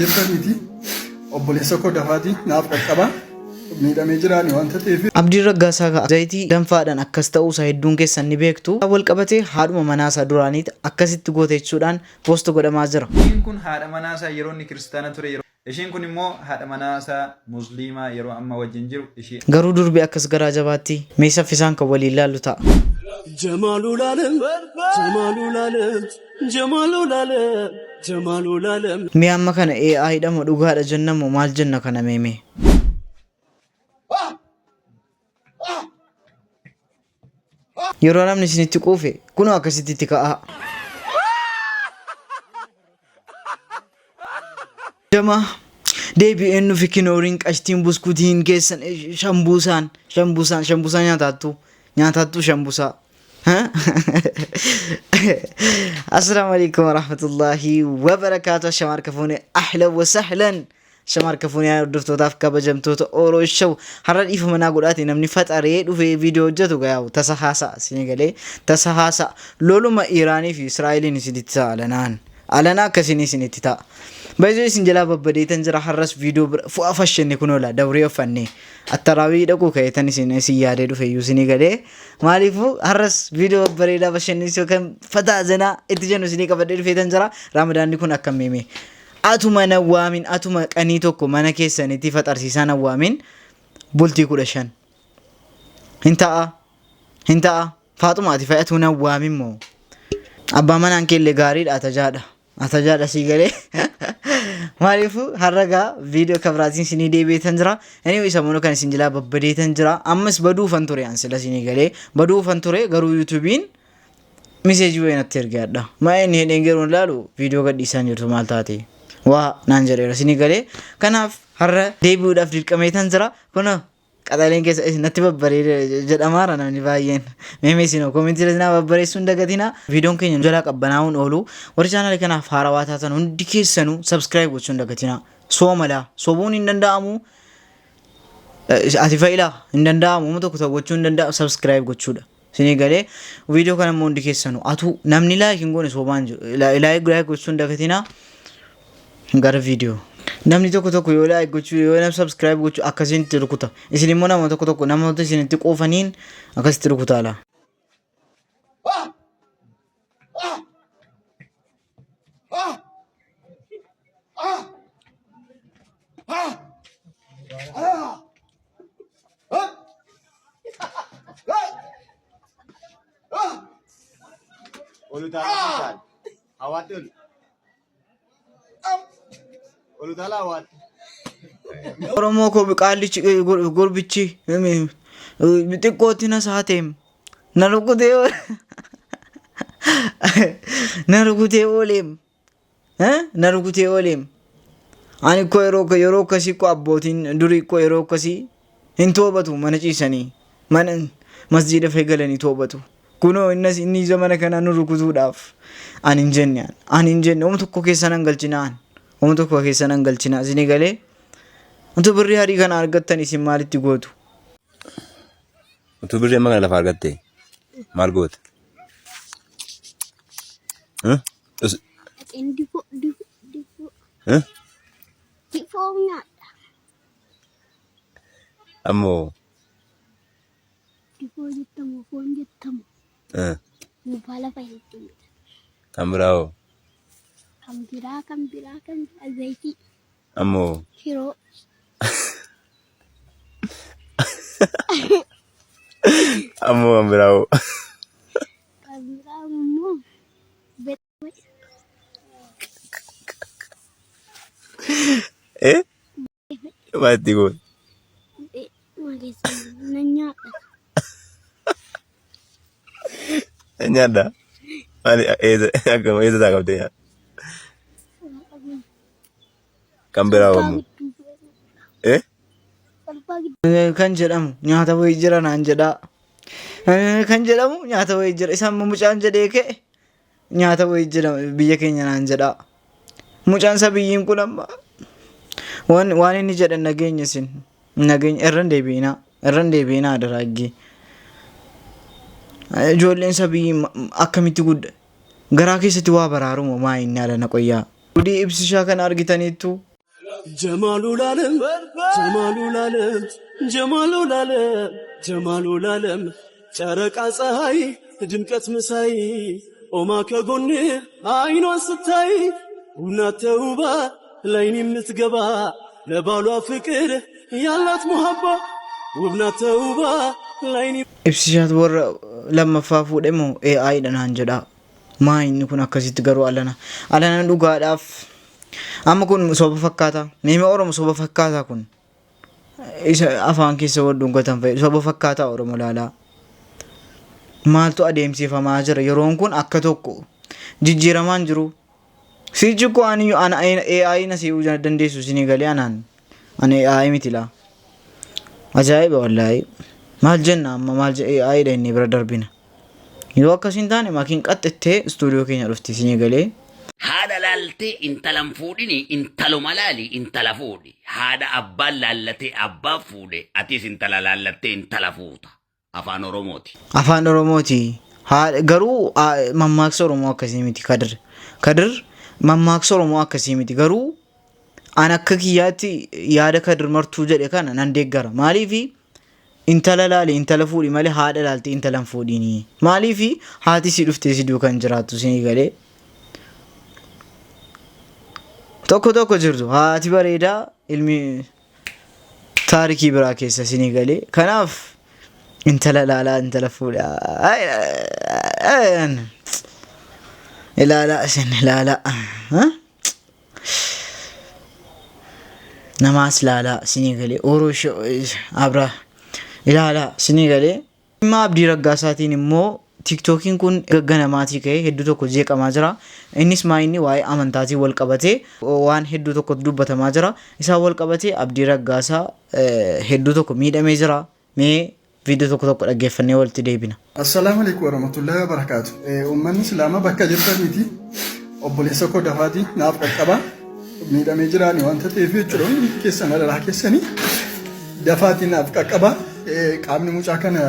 Jirtaniiti obboleessa koo dafaatii naaf qaqqabaa miidhamee jiraani wanta ta'eef. Abdiin Raggaasaa kaa zayitii danfaadhaan akkas ta'uusaa hedduun keessan ni beektu. Wal qabatee haadhuma manaasaa duraaniit akkasitti goote jechuudhaan post godhamaa jira. Ishiin kun haadha manaa isaa yeroo inni kiristaana ture yeroo Ishiin kun immoo haadha manaa isaa musliimaa yeroo amma wajjin jiru ishii. Garuu durbi akkas garaa jabaattii? Mee saffisaan kan waliin laallu ta'a. Jamaalul Alem Jamaalul Alem Jamaalul Alem Jamaalul Alem. Mee amma kana AI dha moo dhugaadha jenna moo maal jenna kana mee mee. Yeroo namni isinitti quufe kunoo akkasitti itti ka'aa. Dama deebi'een nufi kinooriin qashtiin buskutiin keessan shambuusaan shambuusaan shambuusaa nyaataattu nyaataattu shambuusaa. Assalamu alaikum warahmatullahi wabarakatuh. Ashama harka fuune ahlan wa sahlan. Ashama harka fuune hordoftootaaf kabajamtoota Oro Show. Har'a dhiifama naa godhaati namni faxaree dhufee viidiyoo hojjetu gayaa'u tasa haasa'a isinii galee tasa haasa'a. Loluma Iiraanii fi Israa'eliin isinitti ta'a alanaan. Alana akkasiin isinitti ta'a. Baay'ee isin jalaa babbadeetan jira har'as viidiyoo bira fu'a fashenne kunoo laa dawree uffannee. Attaraawii dhaquu ka'eetan isin isin yaadee dhufe iyyuu isinii galee. Maaliifuu har'as viidiyoo babbareedaa bashannisiisoo kan fataa zenaa itti jennu isinii qabadhee dhufeetan jira. Raamadaanni kun akkam meemee. Atuma na waamin atuma qanii tokko mana keessanitti faxarsiisaa na waamin bultii 15. Hin ta'a. Hin ta'a. Faaxuma ati fayatuu nan waamin moo? Abbaa manaan keellee gaariidha atajaadha. Atajaadha sii galee. Maaliifuu har'a gaa viidiyoo akka biraatiin isinii deebi'eetan jira. Anyway samoona kan isin jalaa babbadeetan jira. Ammas baduufan ture an sila isinii galee. Baduufan ture garuu yuutuubiin miseejii wayii natti erge hadha. Maa inni hedheen garuu hin laalu viidiyoo gadhiisaan jirtu maal taate? Waa naan jedheera isinii galee. Kanaaf har'a deebi'uudhaaf dirqameetan jira. Kunoo Qaxaleen keessa isin natti babbareeda jedhamaara namni baay'een. Mee mee isin koomentii irratti naa babbareessuu hin dagatinaa. Viidiyoon keenya nu jalaa qabbanaa'uun oolu. Warri chaanaalii kanaaf haarawaa taatan hundi keessanuu subscribe gochuu hin dagatinaa. Sooma laa. Sobuun hin danda'amu. Ati fa'ilaa hin danda'amu. Uma tokko tokko gochuu hin danda'amu. Subscribe gochuudha. Isinii galee viidiyoo kana immoo hundi keessanuu atuu namni like hin goone sobaan jiru. Like like gochuu hin dagatinaa. Gara viidiyoo. Namni tokko tokko yoo like gochuu yoo nama subscribe gochuu akkasitti rukuta. Isin immoo nama tokko tokko namoota isinitti quufaniin akkasitti rukutaala. Ol utaalaa utaali. Hawaadhi ol. Ol utaalaa hawaadhi. Oromoo koo qaallichi gurbichi xiqqootti na saateem na rukutee na rukutee ooleem Na rukutee ooleem. Ani koo yeroo yeroo akkasii koo abbootiin durii koo yeroo akkasii hin toobatu mana ciisanii mana masjiida fa'i galanii toobatu. Kunoo innas inni zamana kana nu rukutuudhaaf ani hin jenne ani hin jenne oma tokko keessa nan galchina ani oma tokko keessa nan galchina isinii galee utuu birrii harii kana argattan isin maalitti gootu? Utuu birrii amma kana lafaa argatte maal goota? Dhaqeen difoo difoo difoo Eh? difoo nyaadha. Ammoo Difoo jettamu foon jettamu eh, mukaa lafa hedduu. kan biraa hoo? Kan biraa kan biraa kan biraa zayitii Ammoo shiroo ammoo kan biraa hoo? kan biraa immoo Eh? Maal itti goota? Nan nyaadha. Nyaadha. Maali eessa akkam eessa isaa qabdee nyaadha? Kan biraa hoo? Eh? Kan jedhamu nyaata wayii jira naan jedhaa. Kan jedhamu nyaata wayii jira. Isaan mucaan jedhee ka'e nyaata wayii jira biyya keenya naan jedhaa. Mucaan sabiyyiin kun amma waan waan inni jedhan nageenya isin nageenya irra hin deebi'inaa irra hin deebi'inaa daraaggi. Ijoolleen sabiyyiin akkamitti gudda garaa keessatti waa baraaruma maa inni alana qoyyaa. Gudii ibsishaa kana argitaniittu. ጀማሉል ዓለም ጀማሉል ዓለም ጀማሉል ዓለም ጀማሉል ዓለም ጨረቃ ፀሐይ ድምቀት ምሳይ ኦማ ከጎን አይኗን ስታይ ውብናት ተውባ ላይን የምትገባ ለባሏ ፍቅር ያላት ሙሀባ ውብናት ተውባ ላይን Ibsishaatu warra lammaffaa fuudhe moo AI dha naan jedhaa. Maa inni kun akkasitti garuu alana. Alana dhugaadhaaf amma kun soba fakkaata. Meemee Oromo soba fakkaataa kun. Isa afaan keessa wal dhungatan fa'i soba fakkaataa Oromo laalaa. Maaltu adeemsifamaa jira yeroon kun akka tokko jijjiiramaan jiru. Sichi koo ani ana AI na si'uu dandeessu isinii galee anaan ani AI miti laa. Ajaa'iba wallaahi. Maal jenna amma maal AI dha inni bira darbina. Yoo akkas hin taane makiin qaxxettee istuudiyoo keenya dhufti isinii galee. Haadha laaltee intala hin fuudhini intaluma laali intala fuudhi. Haadha abbaan laallatee abbaa fuudhe atis intala laallattee intala fuuta. Afaan Oromooti. Afaan Oromooti. Haadha garuu mammaaksa Oromoo akkasii miti Kadir. Kadir mammaaksa Oromoo akkasii miti garuu an akka kiyyaatti yaada Kadir Martuu jedhe kana nan deeggara. Maaliifi intala laali intala fuudhi malee haadha laaltee intala hin fuudhini. Maaliifi haati si dhuftee si duukaa hin jiraattu isinii galee. Tokko tokko jirtu haati bareedaa ilmi taarikii biraa keessa isinii galee. Kanaaf intala laalaa intala fuudhaa. Ilaalaa isin ilaalaa. Namaas laalaa isinii galee. Oroo abraa ilaalaa isinii galee. Dhimma Abdii Raggaasaatiin immoo Tiiktookiin kun ganamaatii ka'ee hedduu tokko jeeqamaa jira. Innis maa inni waa'ee amantaatiin wal qabatee waan hedduu tokkotu dubbatamaa jira. Isaan wal qabatee Abdii Raggaasaa hedduu tokko miidhamee jira. Mee viidiyoo tokko tokko dhaggeeffannee walitti deebina. Assalaamu alaikum warahmatullahi wabarakaatu. Uummanni Islaamaa bakka jirtaniiti obboleessa koo dafaatii naaf qaqqabaa miidhamee jiraani wanta ta'eef jechuudha hundi keessan adaraa keessanii dafaatii naaf qaqqabaa. Qaamni mucaa kana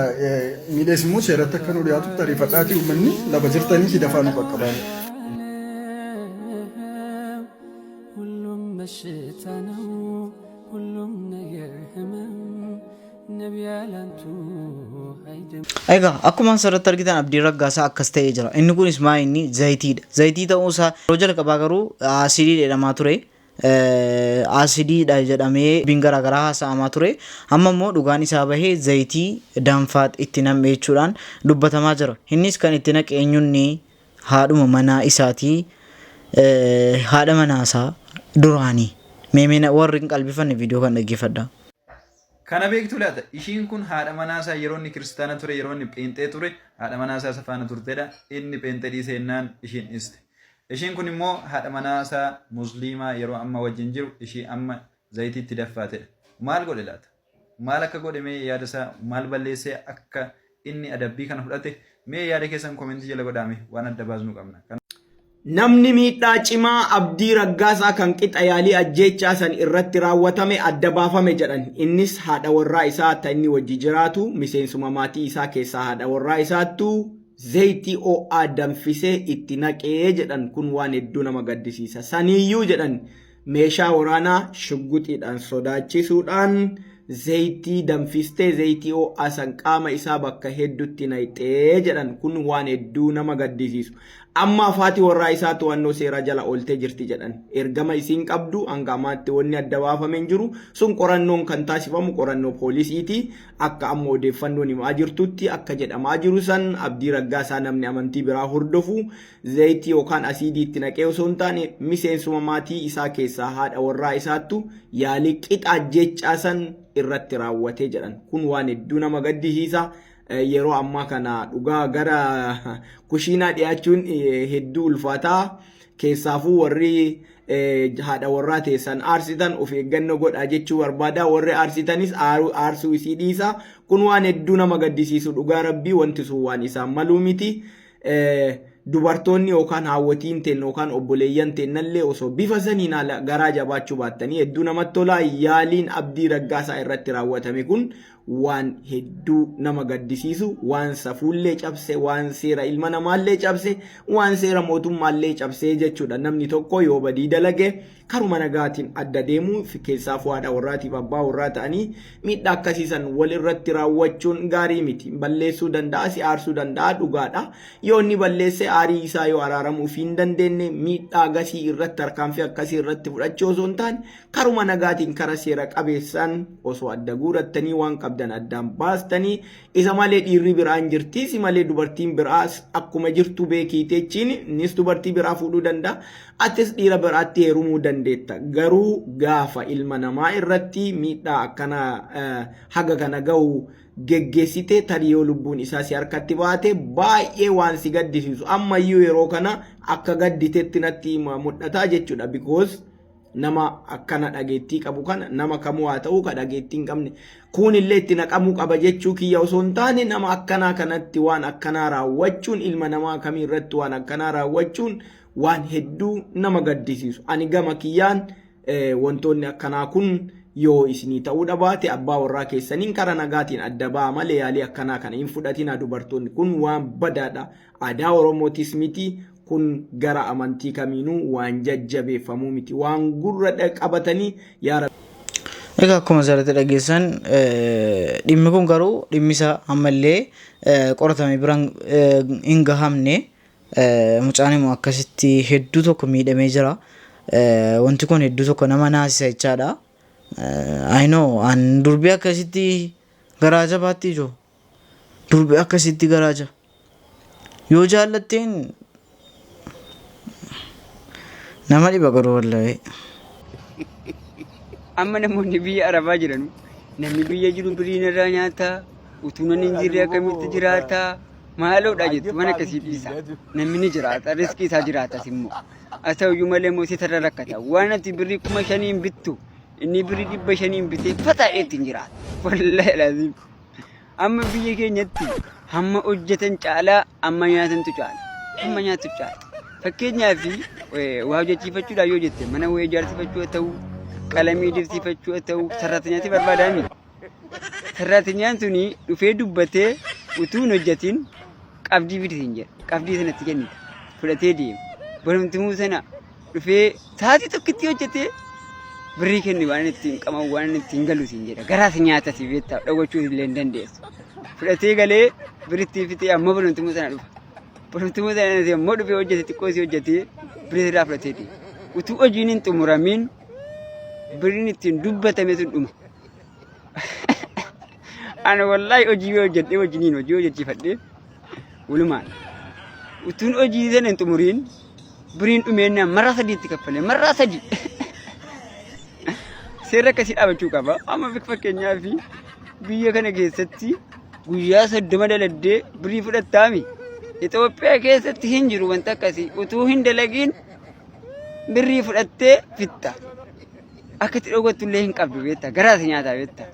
miidhees immoo seeratti akka nu dhiyaatutti ariifadhaatii uummanni lafa jirtaniiti dafaa nu qaqqabaa. ሁሉም በሽታ ነው፣ ሁሉም ነገር ህመም። ነቢ ያላንቱ አይደም። Egaa akkuma asirratti argitan Abdiin Raggaasaa akkas ta'ee jira. Inni kunis maa inni zayitiidha. Zayitii ta'uu isaa yeroo jalqabaa garuu asidii jedhamaa ture. Asidiidha jedhamee dubbiin garaagaraa haasa'amaa ture. Amma immoo dhugaan isaa bahee zayitii danfaa itti nam'e jechuudhaan dubbatamaa jira. Innis kan itti naqe eenyunni haadhuma manaa isaatii haadha manaa isaa duraanii. Mee mee warri hin qalbifanne viidiyoo kan dhaggeeffadhaa. Kana beektu laata? Ishiin kun haadha manaa isaa yeroo inni kiristaana ture, yeroo inni pheenxee ture, haadha manaa isaa isa faana turtedha. Inni pheenxee dhiisee jennaan ishiin dhiiste. Ishiin kun immoo haadha manaa isaa musliimaa yeroo amma wajjin jiru ishii amma zayitiitti daffaatedha. Maal godhe laata? Maal akka godhe mee yaada isaa maal balleessee akka inni adabbii kana fudhate mee yaada keessan komentii jala godhaame waan adda baasnu qabna. Namni miidhaa cimaa Abdii Raggaasaa kan qixa yaalii ajjeechaa san irratti raawwatame adda baafame jedhan. Innis haadha warraa isaa ta inni wajji jiraatu miseensuma maatii isaa keessaa haadha warraa isaattu zayitii ho'aa danfisee itti naqee jedhan kun waan hedduu nama gaddisiisa. Saniiyyuu jedhan meeshaa waraanaa shugguxiidhaan sodaachisuudhaan zayitii danfistee zayitii ho'aa san qaama isaa bakka hedduutti naqxee jedhan kun waan hedduu nama gaddisiisu. Ammaaf haati warraa isaa to'annoo seeraa jala ooltee jirti jedhan. Ergama isiin qabdu hanga ammaatti wanni adda baafame hin jiru. Sun qorannoon kan taasifamu qorannoo poolisiiti. Akka amma odeeffannoon himaa jirtutti akka jedhamaa jiru san Abdii Raggaasaa namni amantii biraa hordofu zayitii yookaan asiidii itti naqee osoo hin taane miseensuma maatii isaa keessaa haadha warraa isaattu yaalii qixa ajjeechaa san irratti raawwate jedhan. Kun waan hedduu nama gaddisiisa. Yeroo ammaa kana dhugaa gara kushiinaa dhiyaachuun hedduu ulfaataa. Keessaafuu warri haadha warraa teessan aarsitan of eeggannoo godhaa jechuu barbaada. Warri aarsitanis aarsuu isii dhiisa. Kun waan hedduu nama gaddisiisu dhugaa rabbii wanti sun waan isaan maluu miti. Dubartoonni yookaan haawwotiin teenna yookaan obboleeyyan teennallee osoo bifa saniin haala garaa jabaachuu baattanii hedduu namatti tola. Yaaliin Abdii Raggaasaa irratti raawwatame kun waan hedduu nama gaddisiisu, waan safuullee cabse, waan seera ilma namaallee cabse, waan seera mootummaallee cabse jechuudha. Namni tokko yoo badii dalage Karuma nagaatiin adda deemuu keessaafuu haadha warraatiif abbaa warraa ta'anii miidhaa akkasii san wal irratti raawwachuun gaarii miti. Balleessuu danda'a, si aarsuu danda'a dhugaadha. Yoo inni balleesse aarii isaa yoo araaramuuf hin dandeenye miidhaa gasii irratti tarkaanfii akkasii irratti fudhachuu osoo hin taane karuma nagaatiin kara seera qabeessaan osoo adda guurattanii waan qabdan addaan baastanii isa malee dhiirri biraan jirti si malee dubartiin biraas akkuma jirtu beekiiteechiin innis dubartii biraa fuudhuu danda'a atis dhiira biraatti heerumuu dandeetta garuu gaafa ilma namaa irratti miidhaa akkana haga kana gahu geggeessite tarii yoo lubbuun isaa si harkatti baate baay'ee waan si gaddisiisu ammayyuu yeroo kana akka gadditetti natti mul'ata jechuudha because nama akkana dhageettii qabu kana nama kamuu haa ta'u ka dhageettii hin qabne kuun illee itti naqamuu qaba jechuu kiyya osoo hin taane nama akkanaa kanatti waan akkanaa raawwachuun ilma namaa kamii irratti waan akkanaa raawwachuun waan hedduu nama gaddisiisu ani gama kiyyaan wantoonni akkanaa kun yoo isinii ta'uu dhabaate abbaa warraa keessaniin karaa nagaatiin adda ba'a malee yaalii akkanaa kana hin fudhatinaa dubartoonni kun waan badaadha aadaa Oromootis miti kun gara amantii kamiinuu waan jajjabeeffamuu miti waan gurra qabatanii yaa Egaa akkuma asirratti dhageessan dhimmi kun garuu dhimmi isaa ammallee qoratame biraan hin gahamne. Mucaan immoo akkasitti hedduu tokko miidhamee jira. Wanti kun hedduu tokko nama naasisa jechaadha. I know an durbii akkasitti garaa jabaatti ijoo. Durbi akkasitti garaa jaba. Yoo jaallatteen nama dhiba garuu wallahi. Amma namoonni biyya Arabaa jiran namni biyya jiru biriin irraa nyaata utuu namni hin jirre akkamitti jiraata maaloodha jettu mana akkasii dhiisa namni ni jiraata riskii isaa jiraatas immoo haa ta'uyyuu malee immoo sitarra rakkata waan ati birrii 5000 bittu inni birrii 500 bitee fataa'ee ittiin jiraata wallaahi laazim Amma biyya keenyatti hamma hojjetan caalaa amma nyaatantu caala. Hamma nyaatu caala. Fakkeenyaaf waa hojjechiifachuudhaaf yoo jette mana wayii ijaarsifachuu haa ta'u, qalamii dibsiifachuu haa ta'u, sarraatanyaan si barbaadaa miti. Sarraatanyaan suni dhufee dubbatee utuu hin hojjetin qabdii fidi siin jedha. Qabdii sanatti kennita. Fudhatee deema. Barumtumuu sana dhufee sa'aatii tokkitti hojjetee birrii kenni waan ittiin qaban waan ittiin galu siin jedha. Garaa si nyaata si beektaa dhowwachuu illee hin dandeessu. Fudhatee galee birittii fixee ammoo barumtumuu sana dhufa. Barumtumuu sana ammoo dhufee hojjete xiqqoo si hojjetee birrii irraa fudhatee deema. Utuu hojiin hin xumuramiin birriin ittiin dubbatame sun dhuma. Ana wallaahi hojii yoo hojjedhee wajjiniin hojii hojjechiifadhee walumaan utuun hojii sana hin xumuriin biriin dhumeennaan marraa sadiitti kaffalee marraa sadii. Seerri akkasii dhaabachuu qaba. Amma fakkeenyaaf biyya kana keessatti guyyaa 30 daladdee birii fudhattaami. Itoophiyaa keessatti hin jiru wanta akkasii utuu hin dalagiin birrii fudhattee fixxa. Akka itti dhowwattu illee hin qabdu beektaa garaa si nyaataa beektaa.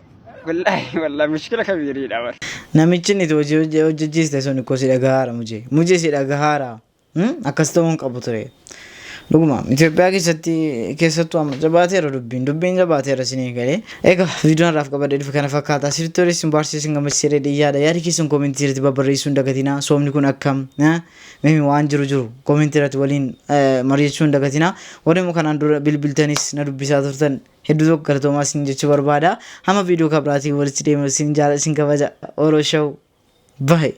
Wallaahi wallaahi mushkila kabiiriidha bar. Namichi inni hojii hojjechiiste sun ikkoo si dhagahaara mujee. Mujee si dhagahaara. Akkas ta'uu hin qabu ture. Dhuguma Itoophiyaa keessatti keessattuu amma jabaateera dubbiin dubbiin jabaateera isinii galee. Egaa viidiyoon har'aaf qabadhee dhufe kana fakkaata. Sirriitti tolee isin baarsiisee isin gammachiiseera jedhee yaada. Yaada keessan koomentii irratti babbarreessuu hin dagatinaa. Soomni kun akkam? Mimi waan jiru jiru koomentii irratti waliin mari'achuu hin dagatinaa. Warri immoo kanaan dura bilbiltanis na dubbisaa turtan hedduu tokko galatoomaa isin jechuu barbaada. Hamma viidiyoo kabiraatiin walitti deemnu isin jaalladha isin kabaja. Oro Show. Bye.